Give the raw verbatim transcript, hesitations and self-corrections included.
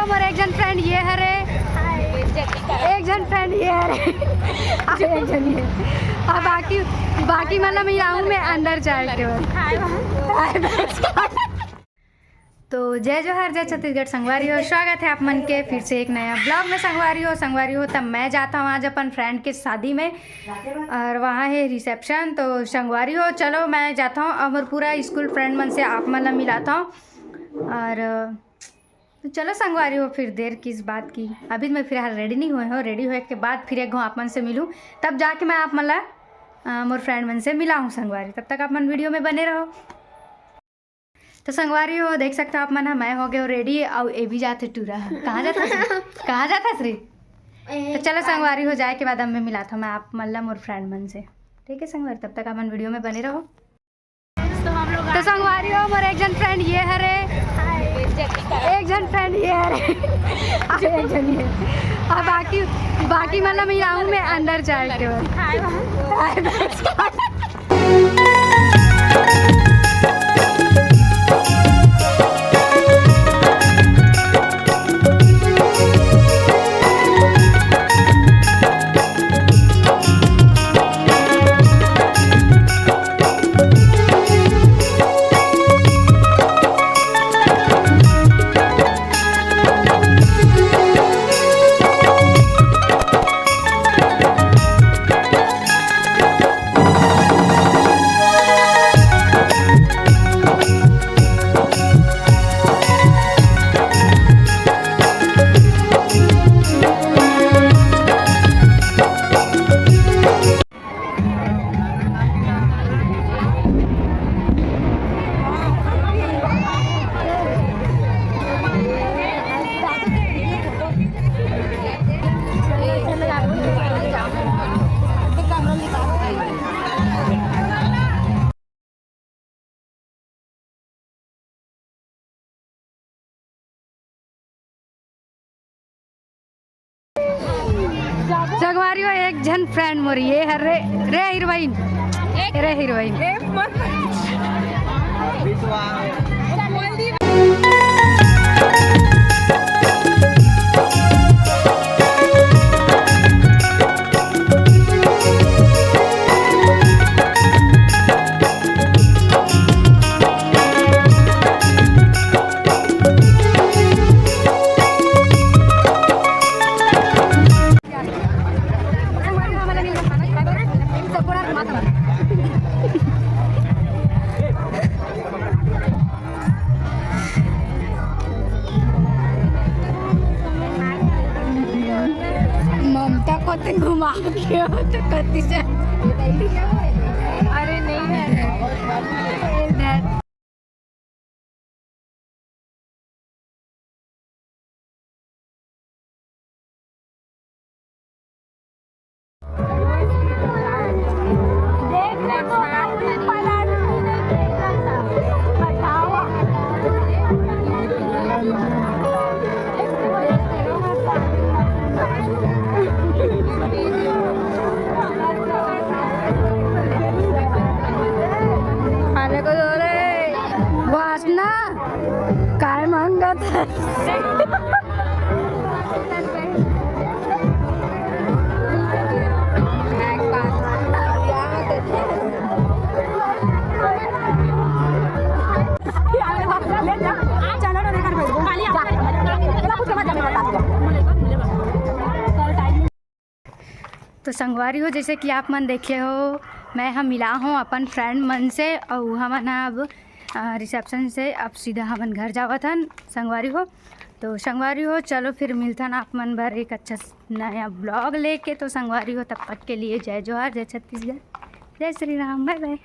मोर एक झन फ्रेंड ये हरे, एक झन फ्रेंड ये हरे, एक झन ये, अब बाकी, बाकी मन ला मिलाहूँ मैं अंदर जाए के बाद। तो जय जोहार, जय छत्तीसगढ़ संगवारी हो, स्वागत है आप मन के फिर से एक नया ब्लॉग में संगवारी हो। संगवारी हो, तब मैं जाता हूँ आज अपन फ्रेंड के शादी में और वहाँ है रिसेप्शन। तो संगवारी हो, चलो मैं जाता हूँ और पूरा स्कूल फ्रेंड मन से आप मन ला मिलाता हूँ। और तो चलो संगवारी हो, फिर देर किस बात की, अभी मैं फिलहाल रेडी नहीं हुए हो। रेडी होए के बाद फिर एक घाव आप मन से मिलूँ, तब जाके मैं आप मन ला, अ, मोर फ्रेंड मन से मिलाहूँ संगवारी। तब तक आप मन वीडियो में बने रहो। तो संगवारी हो, देख सकते हो आप मन ह, मैं हो गए रेडी, अउ ए भी जाथे टूरा ह। कहाँ जाथस रे? कहाँ जाथस रे? तो चलो संगवारी हो, जाए के बाद अब मैं मिलाता हूँ मैं आप मन ला मोर फ्रेंड मन से। ठीक है संगवारी, तब तक आप मन वीडियो में बने रहो। तो संगवारी हो, मोर एक झन फ्रेंड ये हरे, एक झन फ्रेंड ये हरे, एक झन ये, अब बाकी, बाकी मन ला मिलाहूँ मैं अंदर जाए के बाद। संगवारी हो, एक झन फ्रेंड मोर ये हरे, रे हीरोइन, रे हीरोइन। ममता को तो घुमा के हो तो कति से। अरे नहीं, नहीं। वासना काय मांगत है? तो संगवारी हो, जैसे कि आप मन देखे हो, मैं ह मिला हूँ अपन फ्रेंड मन से, अउ हमन ह अब, अ, रिसेप्शन से अब सीधा हमन घर जावत हन संगवारी हो। तो संगवारी हो, चलो फिर मिलथन आप मन बर एक अच्छा स-, नया ब्लॉग लेके। तो संगवारी हो, तब तक के लिए जय जोहार, जय छत्तीसगढ़, जय श्री राम, बाय बाय।